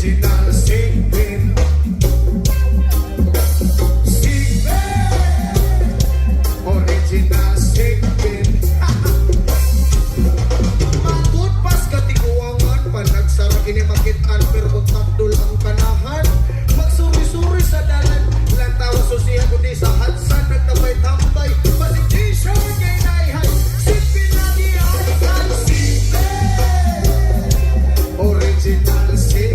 Original Sigbin. Sigbin. Original Sigbin. Matod pas katiguangan, panagsara kini makitaan, pero kung takdol ang kanahan, magsuri-suri sa dalan, lantawa susiha kundi sa Hudson, nagtambay-tambay, basig t-shirt kay naihay, Sigbin lagi ay kay Sigbin. Original Sigbin.